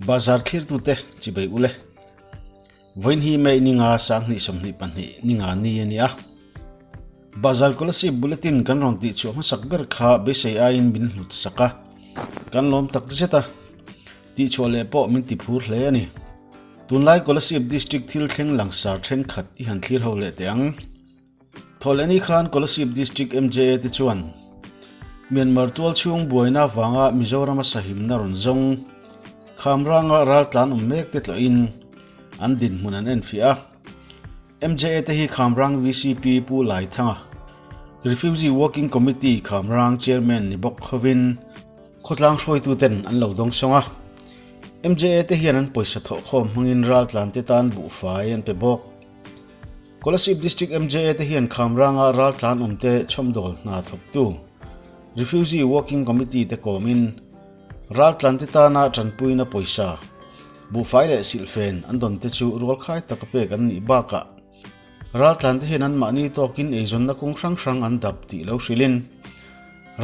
Bazar thlirtute chibei ule. Vawiin hi May ninga 2022 ninga ni a ni a. Bazar Kolasib Bulletin kan rawn tih chhuah hmasak ber kha beisei aiin min hlut sak a, kan lawm tak zet a, tih chhuah leh pawh min ti phur hle a ni. Tunlai Kolasib District thil thleng langsar thenkhat i han thlir ho leh teh ang. Thawhlehni khan Kolasib District MJA te chuan Myanmar tual chhung buaina vanga Mizorama sahimna rawn zawng Khamranga raltlan awm mek te tlawhin an dinhmun an enfiah a. MJA te hi Khamrang VCP Pu Laithanga, Refugee Working Committee Khamrang Chairman ni bawk hovin khawtlang hruaituten an lo dawngsawng a. MJA te hian an pawisa thawhkhawm hmangin raltlan te tan buhfai an pe bawk. Kolasib District MJA te hian Khamranga raltlan awmte chhawmdawl hna thawktu Refugee Working Committee te kawmin raltlan te tana tanpuina pawisa, buhfai leh silhfen an dawn te chu rualkhai taka pek an nih bakah raltlan te hian anmahni tawkin eizawnna kawng hrang hrang an dap tih lo hrilhin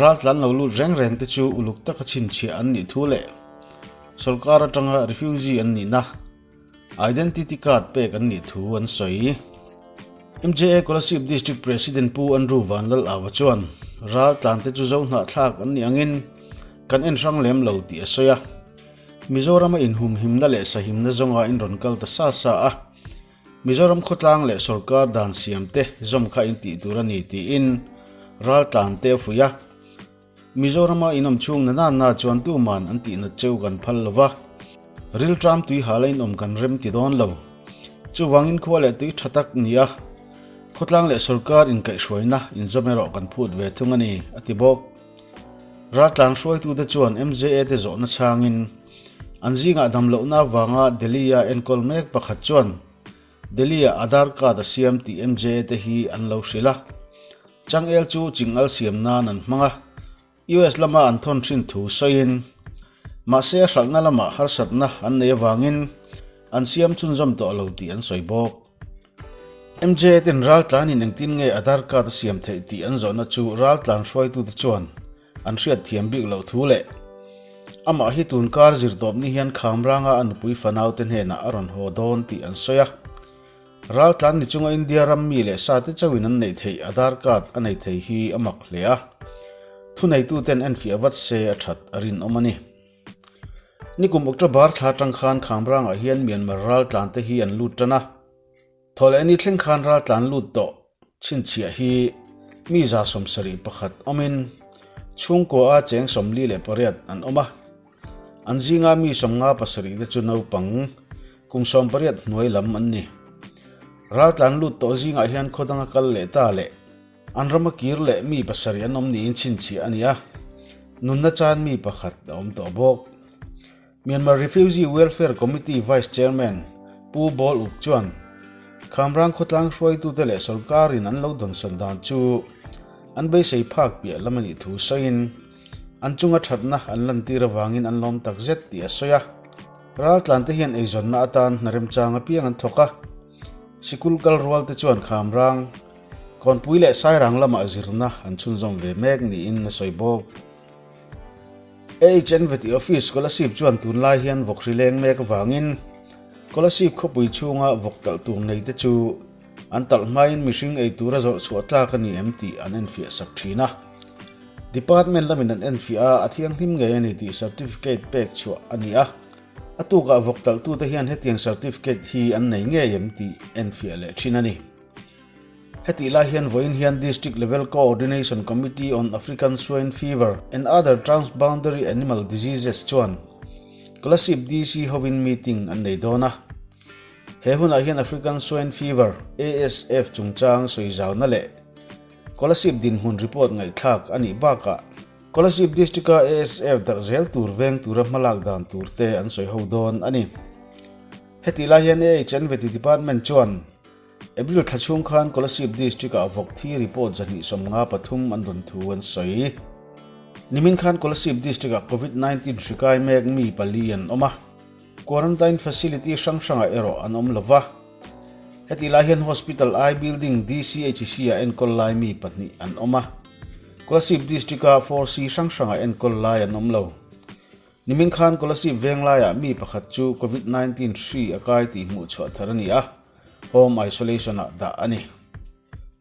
raltlan lo lut reng reng te chu uluk taka chhinchhiah an nih thu leh sawrkar atanga refugee an nihna Identity card pek an nih thu an sawi. MJA Kolasib District President Pu Andrew Vanlal Ava chuan ral tlante chu zo hnahthlak an nih angin kan en hrang lem lo tih a sawi a. Mizorama inhumhimna leh sahimna zawnga in rawn kal ta sa sa a, Mizoram khawtlang leh sawrkar dan siamte zawm kha in tih tur a ni tiin ral tlante a fuih a. Mizorama inawm chhung na na na chuan tuman an tih nat cheu kan phal lo va, rilṭam tui hala inawm kan rem ti dawn lo. Chuvangin khua leh tui ṭha tak ni a, khawtlang leh sawrkar inkaihhruaina inzawm erawh kan phut ve thung a ni, a ti bawk. Raltlan hruaitute chuan MJA te zawhna chhangin an zingah damlohna avanga Delhi-a enkawl mek pakhat chuan Delhi-ah Aadhaar card a siam tih MJA te hi an lo hrilh a. Changel chu chingal siam nan an hmang a, US lama an thawn thin thu sawiin, mahse a hralhna lamah harsatna an nei avangin an siam chhunzawm tawh lo tih an sawi bawk. MJ ten raltlanin engtin nge Aadhaar card a siam theih tih an zawhna chu raltlan hruaitute chuan an hriat thiam bik loh thu leh amah hi tun kar zirtawpni hian Khamranga a nupui fanaute hnenah a rawn haw dawn tih an sawi a. Raltlan ni chunga India ram mi leh sate chauhin an neih theih Aadhaar card a nei thei hi a mak hle a, thuneituten enfiah vat se a that a rinawm a ni. Nikum October thla atang khan Khamrangah hian Myanmar raltlan te hi an lut tan a, thawhleh ni thleng khan raltlan lut tawh chhinchhiah hi mi 71 awmin chhungkua a cheng 48 an awm a. An zinga mi 57 te chu naupang kum 18 hnuai lam an ni. Raltlan lut tawh zingah hian khaw danga kal leh ta leh an rama kir leh mi pasarih an awm niin chhinchhiah a ni a, nunna chan mi pakhat a awm tawh bawk. Myanmar Refugee Welfare Committee Vice Chairman Pu Bawl Uk chuan Khamrang khawtlang hruaitute leh sawrkarin an lo dawnsawn dan chu an beisei phak piah lam a nih thu sawiin, An chunga thatna an lantir avangin an lawm tak zet tih a sawi a. Raltlante hian eizawnna atan hna remchang apiang an thawk a. Sikul kal rualte chuan Khamrang, Kawnpui leh Sairang lamah zirna an chhunzawm ve mek niin a sawi bawk. AHN Veti Office Kolasib chuan tunlai hian vawk hri leng mek avangin Kolasib khawpui chhunga vawk talh tur neite chu An talh hmain mihring ei tura zawrh chhuah tlak a ni em tih an enfiah sak thin a. Department lamin an enfiah a, a thianghlim ngei a ni tih certificate pek chhuah a ni a. A tukah vawk talhtute hian hetiang certificate hi an nei ngei em tih enfiah leh thin a ni. Hetih lai hian vawiin hian District Level Coordination Committee on African Swine Fever and Other Transboundary Animal Diseases chuan Kolasib DC hovin meeting an nei dawn a. He hunah hian African Swine Fever, ASF, chungchang sawi zauna leh Kolasib dinhmun report ngaihthlak a nih bakah Kolasib District-a ASF darh zel tur veng tura hmalak dan tur te an sawi ho dawn a ni. Hetih lai hian AHN Veti Department chuan April thla chhung khan Kolasib District-ah vawk thi report 253 an dawn thu an sawi. Nimin khan Kolasib District-ah Covid-19 hri kai mek mi pali an awm a. Quarantine facility hrang hrangah erawh an awm lo va. Hetih lai hian Hospital I Building DCHC ah enkawl lai mi pahnih an awm a. Kolasib District-a 4C hrang hrangah enkawl lai an awm lo. Nimin khan Kolasib venglaiah mi pakhat chu Covid 19 hri a kai tih hmuh chhuah thar a ni a, home isolation-ah dah a ni.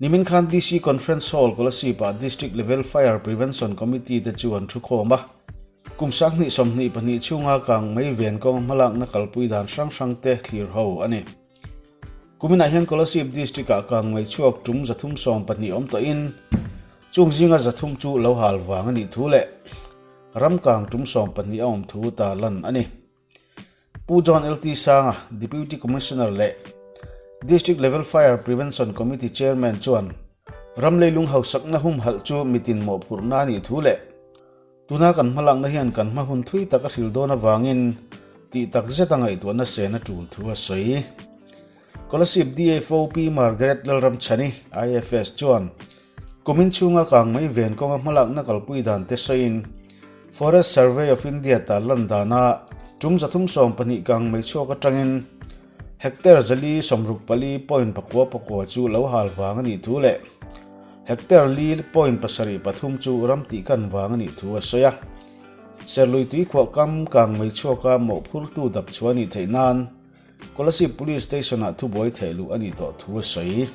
Nimin khan DC Conference Hall Kolasib-ah District Level Fire Prevention Committee te chu an thu khawm a. Kum 2022 chhunga kang mei ven kawnga hmalakna kalpui dan hrang hrang te thlir ho a ni. Kuminah hian Kolasib District-ah kang mei chhuak tum 312 awm tawhin chung zinga 300 chu lo hal vang a nih thu leh ram kang tum 12 a awm thu tarlan a ni. Pu John LT Sanga, Deputy Commissioner leh District Level Fire Prevention Committee Chairman chuan ram leilung hausakna humhalh chu mitin mawhphurhna a nih thu leh tuna kan hmalakna hian kan hma hun thui tak a hril dawn avangin tih tak zeta ngaihtuahna sen a tul thu a sawi. Kolasib DFO Pi Margaret Lalramchhani, IFS, chuan Kumin chhunga kang mai ven kawnga hmalakna kalpui dan te sawiin Forest Survey of India tarlan dana tum 312 kang mai chhuak atangin hectare 464.4 chu lo hal vang a nih thu leh hectare 4.73 chu ram tihkan vang a nih thu a sawi a. Serlui tuikhuah kam kang mai chhuaka mawhphurtu dap chhuah a nih theih nan Kolasib Police Station-ah thubuai theh luh a nih tawh thu a sawi.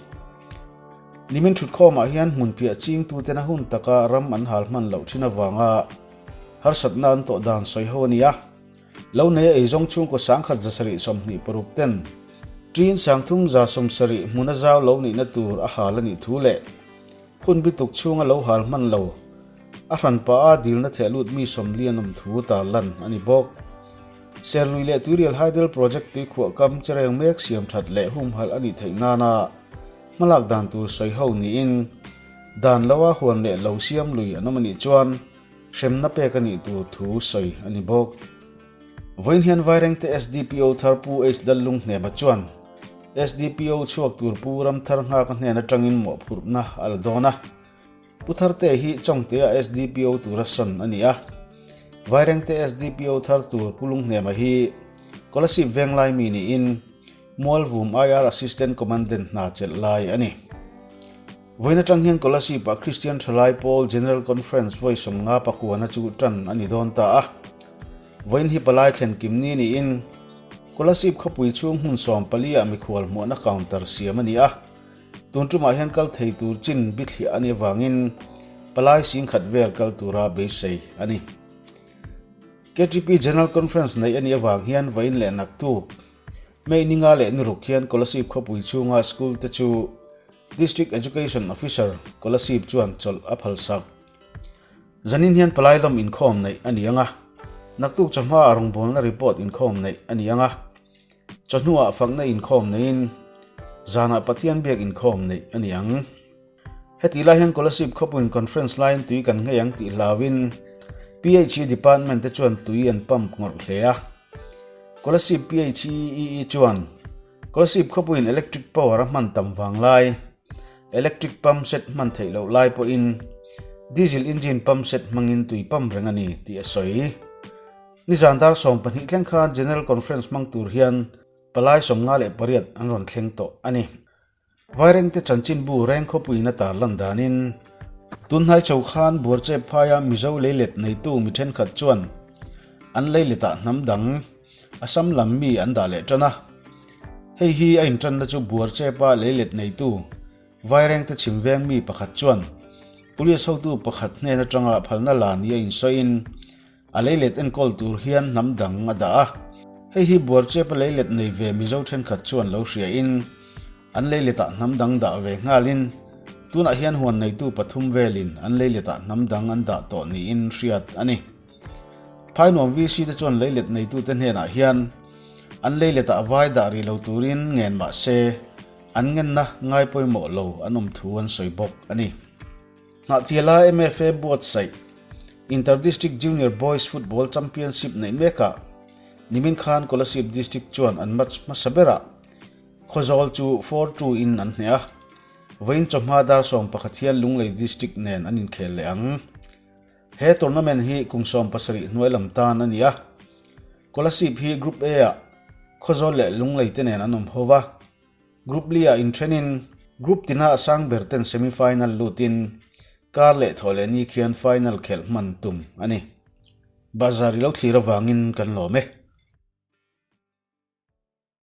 Nimin thutkhawmah hian hmunphiah chingtuten a hun taka ram an hal hman loh thin avanga harsatna an tawh dan sawi ho a ni a. Lo neia eizawng chhungkaw 1726 ten ṭin 3770 hmuna zau lo nihna tur a hal a nih thu leh hun bituk chhunga lo hal hman lo a hranpa a dilna theh lut mi 40 an awm thu tarlan a ni bawk. Serlui leh Tuirial Hydel Project tuikhuah kam chereng mek siam that leh humhalh a nih theih nana hmalak dan tur sawi ho niin dan loa huan leh lo siam lui an awm a nih chuan hremna pek a nih tur thu sawi a ni bawk. Vawiin hian Vairengte SDPO thar Pu H Lallunghnema chuan SDPO chhuak tur Pu Ramthar Nghaka hnen atangin mawhphurhna a la dawn a. Pu Tharte hi Chawngtea SDPO tura sawn a ni a. Vairengte SDPO thar tur Pu Lunghnema hi Kolasib Venglai mi niin Mualvum IR Assistant Commandant hna chelh lai a ni. Vawiin atang hian Kolasib-ah Kristian Thalai Pawl General Conference vawi 50 pakuana chu tan a ni dawn ta a. Vawiin hi palai thlen kim ni niin Kolasib khawpui chhung hmun 14 ah mikhual hmuahna counter siam a ni a. Tun tumah hian kal thei tur chin bithliah a nih avangin palai singkhat vel kal tura beisei a ni. KTP General Conference neih a nih avang hian vawiin leh naktuk May ninga leh niruk hian Kolasib khawpui chhunga school te chu District Education Officer Kolasib chuan chawlh a phalsak. Zanin hian palai lawm inkhawm neih a ni ang a, naktuk chawhma a rawngbawlna report inkhawm neih a ni ang a. Chawhnuah fakna inkhawm neiin zanah Pathian biak inkhawm neih a ni ang. Hetih lai hian Kolasib khawpuin conference laiin tui kan nghei ang tih hlauin PHE department te chuan tui an pump ngawrh hle a. Kolasib PHEE chuan Kolasib khawpuin electric power a hman tam vang lai, electric pump set hman theih loh lai pawhin diesel engine pump set hmangin tui pump reng a ni tih a sawi. Nizan dar 12 thleng khan General Conference hmang tur hian palai 58 an rawn thleng tawh a ni. Vairengte chanchinbu reng khawpuiin a tarlan danin tunhnai chho khan Buarchep phaia Mizo leilet neitu mi thenkhat chuan an leiletah hnam dang Assam lam mi an dah leh tan a. Hei hi a intanna chu Buarchepa leilet neitu Vairengte chhim veng mi pakhat chuan Police hotu pakhat hnen atanga phalna la nia insawiin A leilet enkawl tur hian hnam dang a dah a, hei hi Buarchepa leilet nei ve Mizo thenkhat chuan lo hriain an leiletah hnam dang dah ve nghalin tunah hian huan neitu pathum velin an leiletah hnam dang an dah tawh niin hriat a ni. Phainuam VC te chuan leilet neitute hnenah hian an leiletah vai dah rih lo turin ngen mah se an ngenna ngai pawimawh lo an awm thu an sawi bawk a ni. Hnahthiala MFA buatsaih Inter District Junior Boys Football Championship neih mekah nimin khan Kolasib District chuan an match hmasa berah Khawzawl chu 4-2 in an hneh a, vawiin chawhma dar 11 hian Lunglei District nen an inkhel leh ang. He tournament hi kum 17 hnuai lam tan a ni a, Kolasib hi Group A-ah Khawzawl leh Lunglei te nen an awm ho va. Group li-ah inthenin Group tina a sang ber ten semi-final lutin kar leh thawh leh ni khian final khelh hman tum a ni. Bahzar i lo thlir avangin kan lawm e.